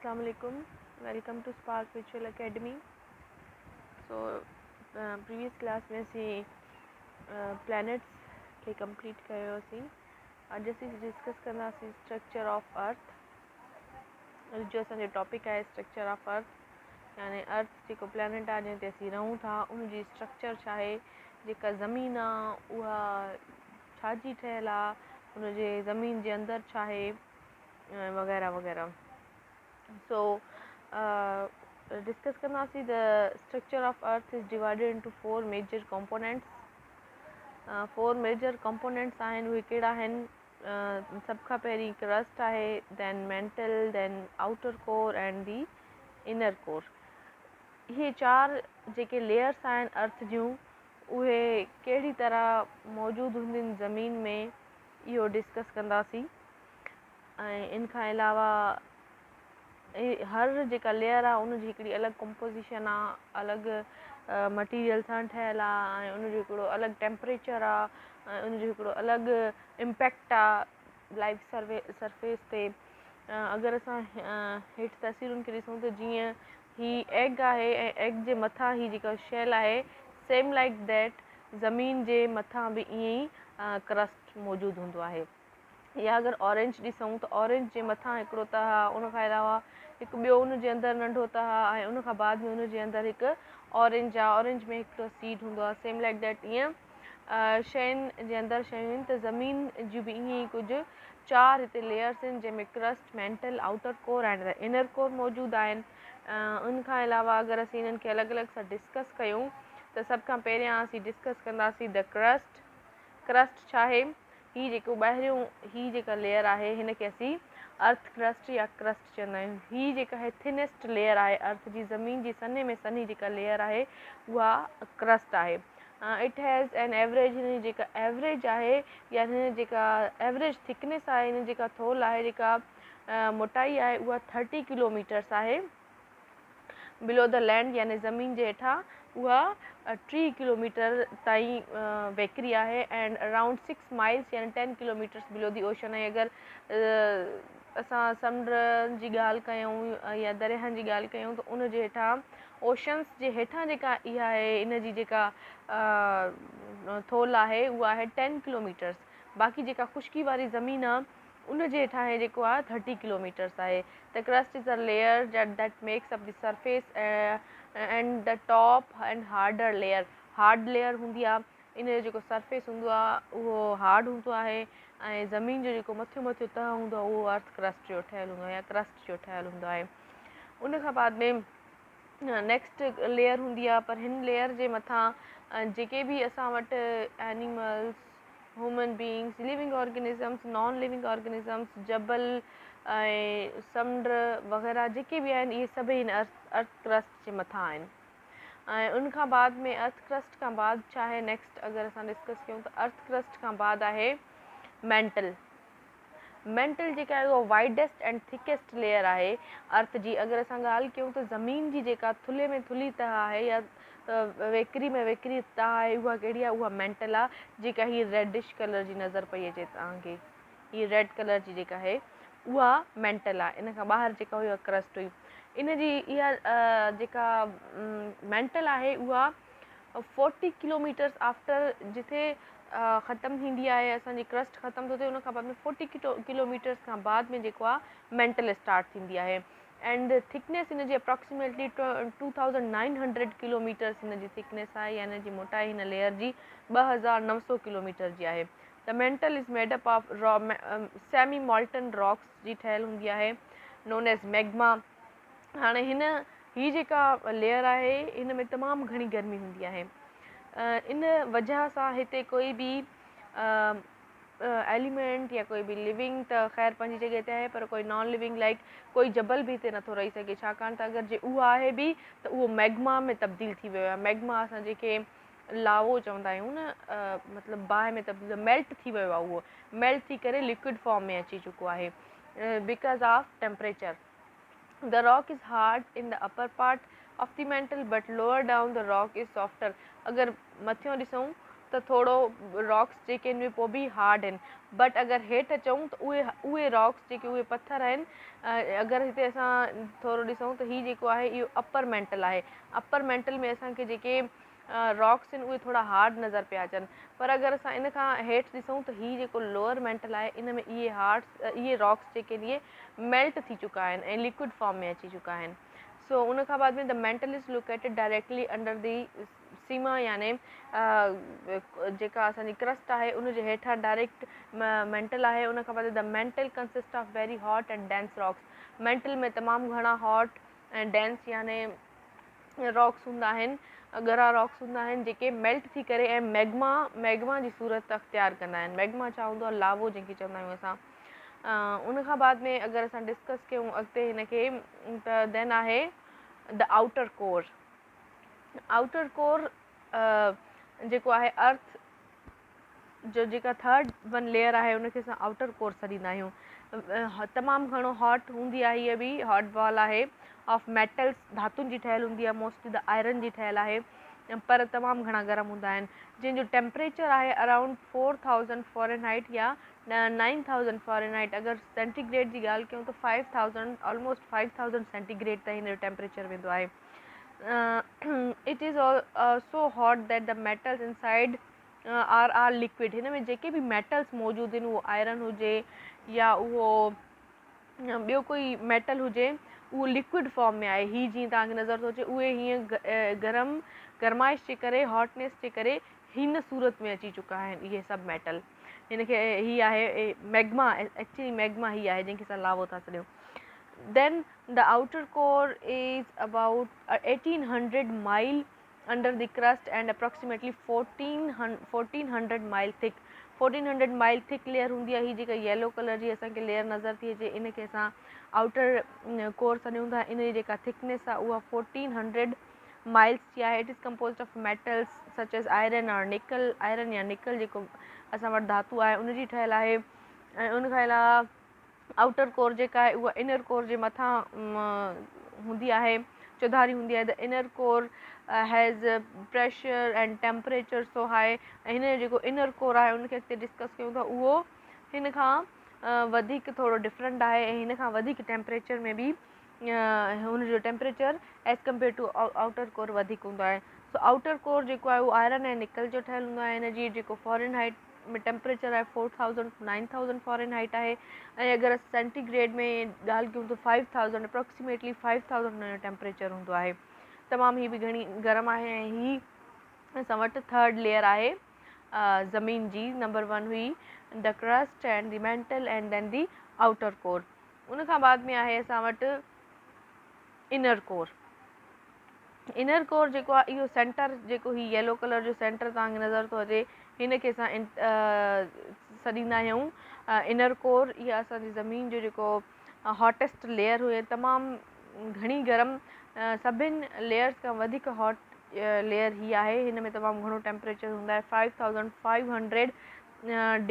اسلام عليڪم welcome to spark virtual academy. So previous class ۾ اسين پلانيٽس کي ڪمپليٽ ڪيوسين. اڄ اسين ڊسڪس ڪنداسين اسٽرڪچر آف ارٿ. اڄ جو اسان جو ٽاپڪ آهي اسٽرڪچر آف ارٿ، يعني ارٿ جيڪو پلانيٽ آهي جنهن تي اسين رهون ٿا ان جي اسٽرڪچر ڇا آهي، جيڪا زمين آهي اها ڇا جي ٺهيل آهي، ان جي زمين جي اندر ڇا آهي وغيره وغيره. سو ڊسڪس ڪنداسين the structure of earth is divided into four major components. Four major components آهن، اهي ڪهڙا آهن؟ سڀ کان پهرين ڪرسٽ آهي، then mantle, then outer core and the inner core. اهي چار جيڪي ليئرس آهن ارٿ جون اهي ڪهڙي طرح موجود هونديون زمين ۾ اهو ڊسڪس ڪنداسين. ۽ ان کان علاوه هر جيڪا ليئر آهي ان جي هڪڙي الڳ ڪمپوزيشن آهي، الڳ مٽيريل سان ٺهيل آهي ۽ ان جو هڪڙو الڳ ٽيمپريچر آهي ۽ ان جو هڪڙو الڳ امپيڪٽ آهي لائف سروي سرفيس تي. اگر اسان هيٺ تصويرن کي ڏسون ته جيئن هي ايگ آهي ۽ ايگ جي مٿان هي جيڪا شيل آهي سيم لائڪ that زمين جي مٿان به ائين ئي ڪرسٽ موجود هوندو آهي. يا اگر اورينج ڏسون ته اورينج جي مٿان هڪڙو تهه آهي، ان کان علاوه هڪ ٻيو ان جي اندر ننڍو تهه آهي ۽ ان کان بعد ۾ ان جي اندر هڪ اورينج آهي، اورينج ۾ هڪڙو سيڊ هوندو آهي. سيم لائڪ that ائين شين جي اندر شيون آهن ته زمين جون به ائين ئي ڪجهه چار هتي ليئرس آهن جنهن ۾ crust, mantle, outer core and the inner core موجود آهن. ان کان علاوه اگر اسين انهن کي الڳ الڳ سان ڊسڪس ڪيون ته سڀ کان پهريان اسين ڊسڪس ڪنداسين the crust. Crust ڇا آهي؟ هي جيڪو ٻاهريون هي جيڪا ليئر آهي هن کي اسين ارٿ ڪرسٽ يا ڪرسٽ چوندا آهيون. هي جيڪا آهي ٿنيسٽ ليئر آهي ارٿ جي، زمين جي سنهي ۾ سنهي جيڪا ليئر آهي اها ڪرسٽ آهي. It has an average, هن جي جيڪا ايوريج آهي يا هن جي جيڪا ايوريج ٿڪنيس آهي، هن جي جيڪا ٿولهه آهي، جيڪا موٽائي آهي اها ٿرٽي ڪلو ميٽرس آهي. بلو the land يعني زمين جي هيٺان اها 30 ڪلوميٽر تائين ويڪري آهي اينڊ اراؤنڊ سڪس مائلس يعني 10 ڪلوميٽرس بلو the ocean. ۽ اگر اسان سمنڊ جي ڳالهه ڪيون يا درياهن جي ڳالهه ڪيون ته ان جي هيٺان اوشنس جي هيٺان جيڪا اها آهي ان جي جيڪا ٿولهه آهي اها آهي 10 ڪلوميٽرس. باقي جيڪا خشڪي واري زمين آهي ان جي هيٺان هي جيڪو آهي ٿرٽي ڪلوميٽرس آهي. The crust is a layer that makes up the surface and the top and harder layer. Hard layer هوندي آهي، ان جو جيڪو سرفيس هوندو آهي اهو هارڊ هوندو آهي ۽ زمين جو جيڪو مٿيون مٿيون تهه هوندو آهي اهو ارٿ ڪرسٽ جو ٺهيل هوندو آهي يا ڪرسٽ جو ٺهيل هوندو آهي. ان کان بعد ۾ نيڪسٽ ليئر هوندي آهي، پر هن ليئر جي مٿان جيڪي به اسان وٽ animals, human beings, living organisms, non living organisms, جبل ۽ سمنڊ وغيره جيڪي به آهن اهي سڀئي هن ارٿ ڪرسٽ جي مٿان آهن. ۽ ان کان بعد ۾ ارٿ ڪرسٽ کان بعد ڇا آهي نيڪسٽ اگر اسان ڊسڪس ڪيون ته ارٿ ڪرسٽ کان بعد آهي مينٽل. مينٽل جيڪا آهي اها وائيڊسٽ اينڊ ٿڪيسٽ ليئر آهي ارٿ جي. اگر اسان ڳالهه ڪيون ته زمين جي جيڪا ٿلهي ۾ ٿلهي تهه آهي يا ويڪري ۾ ويڪري تهه آهي اها ڪهڙي آهي؟ اها مينٽل آهي جيڪا هي ريڊش ڪلر جي نظر پئي اچي توهان کي. هي ريڊ ڪلر جي جيڪا آهي اها مينٽل آهي. ان کان ٻاهر جيڪا هئي اها ڪرسٽ هئي. ان جي اها جيڪا مينٽل آهي اها فورٽي ڪلوميٽرس آفٽر جتي ختم ٿيندي آهي اسان جي ڪرسٽ ختم ٿو ٿئي ان کان بعد ۾ فورٽي ڪلوميٽرس کان بعد ۾ جيڪو آهي مينٽل اسٽارٽ ٿيندي آهي اينڊ ٿڪنيس ان جي اپروڪسيميٽلي 2900 ڪلوميٽرس هن جي ٿڪنيس آهي يعني جي موٽائي هن ليئر جي 2900 ڪلوميٽر جي آهي. The mantle is made up of semi molten rocks جي ٺهيل هوندي آهي نون ايز ميگما. هاڻي هن هي جيڪا ليئر آهي هن ۾ تمام گهڻي گرمي هوندي آهي ان وجهه سان هتي ڪوئي به ايليمينٽ يا ڪوئي به لونگ ته خير پنهنجي جڳهه تي آهي پر ڪوئي نان لونگ لائڪ ڪوئي جبل به هتي نٿو رهي سگهي ڇاڪاڻ ته اگر جي اهو آهي به ته اهو ميگما ۾ تبديل ٿي ويو آهي. ميگما اسان جيڪي لاوو چوندا آهيون نه، مطلب باهه ۾ تبديل ميلٽ ٿي ويو آهي، اهو ميلٽ ٿي ڪري لڪوڊ فارم ۾ اچي چڪو آهي because of temperature. The rock is hard in the upper part of the mantle but lower down the rock is softer. اگر مٿيون ڏسون ته ته ٿورو راڪس جيڪي آهن اهي پوء به هارڊ آهن بٽ اگر هيٺ اچون ته اهي اهي راڪس جيڪي اهي پٿر آهن اگر هتي اسان ٿورو ڏسون ته هي جيڪو آهي اهو اپر مينٽل آهي. اپر مينٽل ۾ اسان کي جيڪي راڪس آهن اهي ٿورا هارڊ نظر پيا اچن پر اگر اسان ان کان هيٺ ڏسون ته هي جيڪو لوئر مينٽل آهي ان ۾ اهي هارڊ اهي راڪس جيڪي آهن اهي ميلٽ ٿي چڪا آهن ۽ لڪوڊ فارم ۾ اچي چڪا آهن. سو ان کان بعد ۾ the mantle is located directly under the sima يعني جيڪا اسان جي ڪرسٽ آهي ان جي هيٺان ڊائريڪٽ مينٽل آهي. ان کان بعد the mantle consist of very hot and dense rocks. Mantle ۾ تمام گهڻا هاٽ ۽ ڊينس يعني راڪس هوندا آهن، ڳرا راڪس هوندا آهن جيڪي ميلٽ ٿي ڪري ۽ ميگما ميگما جي صورت اختيار ڪندا آهن. ميگما ڇا هوندو آهي؟ لاوو جنهن کي چوندا آهيون اسان. ان کان بعد ۾ اگر اسان ڊسڪس ڪيون اڳتي هن کي ته دين آهي the outer core. Outer core جيڪو آهي ارٿ جو جيڪا ٿرڊ ون ليئر آهي ان کي اسان آئوٽر ڪور سڏيندا آهيون. تمام گهڻو هاٽ هوندي آهي هيء به هاٽ بال آهي آف ميٽلس ڌاتن جي ٺهيل هوندي آهي موسٽلي ته آئرن جي ٺهيل آهي پر تمام گهڻا گرم هوندا آهن جنهن جو ٽيمپريچر آهي اراؤنڊ 4000 فارن هائيٽ يا 9000 فارن هائيٽ. اگر سينٽي گريڊ جي ڳالهه ڪيون ته 5000 آلموسٽ 5000 سينٽي گريڊ تائين هن جو ٽيمپريچر ويندو آهي. It is so hot that the metals inside are all liquid. هن ۾ جيڪي به ميٽلز موجود آهن اهو آئرن هجي يا اهو ٻيو ڪوئي ميٽل هجي اهو لڪوڊ فارم ۾ آهي. هي جيئن توهان کي نظر ٿو اچي اهي هيئن گرم گرمائش جي ڪري هاٽنيس جي ڪري هن صورت ۾ اچي چڪا آهن اهي سڀ ميٽل. هن کي هي آهي ميگما، ايڪچولي ميگما هي آهي جنهن کي اسان لاوو ٿا سڏيون. Then the outer core is about 1800 mile under the crust and approximately 1400 mile thick. 1400 mile thick layer هوندي آهي. هي جيڪا ييلو ڪلر جي اسان کي ليئر نظر ٿي اچي ان کي اسان آئوٽر ڪور سڏيون ٿا. ان جي جيڪا ٿڪنيس آهي اها 1400 مائلز جي آهي. It is composed of metals such as iron or nickel. Iron يا نڪل جيڪو اسان وٽ ڌاتو آهي ان جي ٺهيل آهي ۽ ان کان علاوه آئوٽر ڪور جيڪا آهي اها انر ڪور جي مٿان هوندي آهي، چوڌاري هوندي آهي. The inner core has pressure and temperature so high. ۽ هن جو جيڪو انر ڪور آهي ان کي اڳتي ڊسڪس ڪيون ٿا اهو هن کان وڌيڪ ٿورو ڊفرنٽ آهي ۽ هن کان وڌيڪ ٽيمپريچر ۾ به هن جو temperature as compare to outer core وڌيڪ هوندو آهي. سو آئوٽر ڪور جيڪو آهي اهو آئرن ۽ نڪل جو ٺهيل هوندو آهي. هن جي جيڪو فارن هائيٽ ۾ ٽيمپريچر آهي 4000 ٽو 9000 فارن هائيٽ آهي ۽ اگر اسان سينٽي گريڊ ۾ ڳالهه ڪيون ته 5000 اپروڪسيميٽلي 5000 هن جو ٽيمپريچر هوندو آهي. تمام هي به گهڻي گرم آهي ۽ هي اسان وٽ ٿرڊ ليئر آهي زمين جي. نمبر ون هئي the crust and the mantle and then the outer core. ان کان بعد ۾ آهي اسان وٽ انر ڪور. انر ڪور جيڪو آهي اهو سينٽر جيڪو هي ييلو ڪلر جو سينٽر توهان کي نظر ٿو اچي هن کي اسان سڏيندا آهيون انر ڪور. اها اسان جي زمين جو جيڪو هاٽيسٽ ليئر هئي تمام گهڻي گرم سڀن ليئرس کان وڌيڪ هاٽ ليئر هي آهي. هن ۾ تمام گهڻو ٽيمپريچر هوندو آهي 5500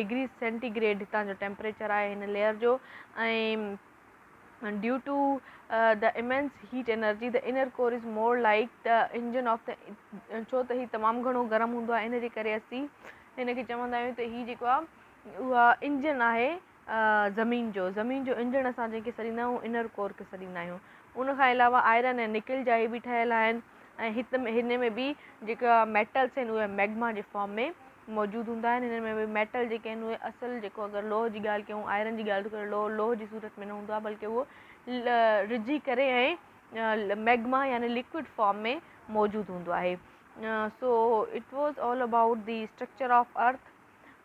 ڊگري سينٽي گريڊ هتان جو ٽيمپريچر آهي هن ليئر جو ۽ due to the immense heat energy the inner core is more like the engine of the ڇو ته هي تمام گهڻو گرم هوندو آهي ان جي ڪري اسين هن کي چوندا آهيون ته هي جيڪو آهي اها انجن آهي زمين جو. زمين جو انجڻ اسان جنهن کي سڏيندا آهيون انر ڪور کي سڏيندا آهيون. ان کان علاوه آئرن ۽ نڪل جا هي به ٺهيل آهن ۽ هت هن ۾ به جيڪا ميٽلس آهن اهي ميگما جي فارم ۾ موجود هوندا آهن. هنن ۾ به ميٽل جيڪي آهن اهي اصل جيڪو اگر لوهه جي ڳالهه ڪيون آئرن جي ڳالهه ڪيون لوهه لوهه جي صورت ۾ نه هوندو آهي بلڪه اهو رجي ڪري ۽ ميگما يعني لڪوڊ فارم ۾ موجود هوندو آهي. So it was all about the structure of earth.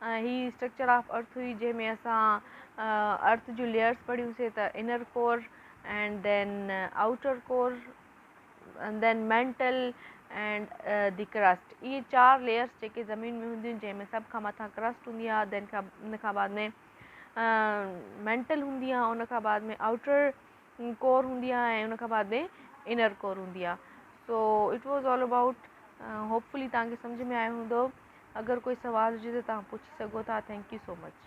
۽ He structure of ارٿ هئي جنهن ۾ اسان ارٿ جون ليئرس پڙهيون سي ته inner core and then outer core then mantle and the crust. اهي چار ليئرس جيڪي زمين ۾ هونديون آهن جنهن ۾ سڀ کان مٿان ڪرسٽ هوندي آهي دين کان ان کان بعد ۾ مينٽل هوندي آهي ان کان بعد ۾ آئوٽر ڪور هوندي آهي ۽ ان کان بعد ۾ انر ڪور هوندي آهي. So it was all about hopefully توهان کي سمجهه ۾ آيو هوندو. اگر ڪوئي سوال هجي ته توهان پڇي سگهو ٿا. Thank you so much.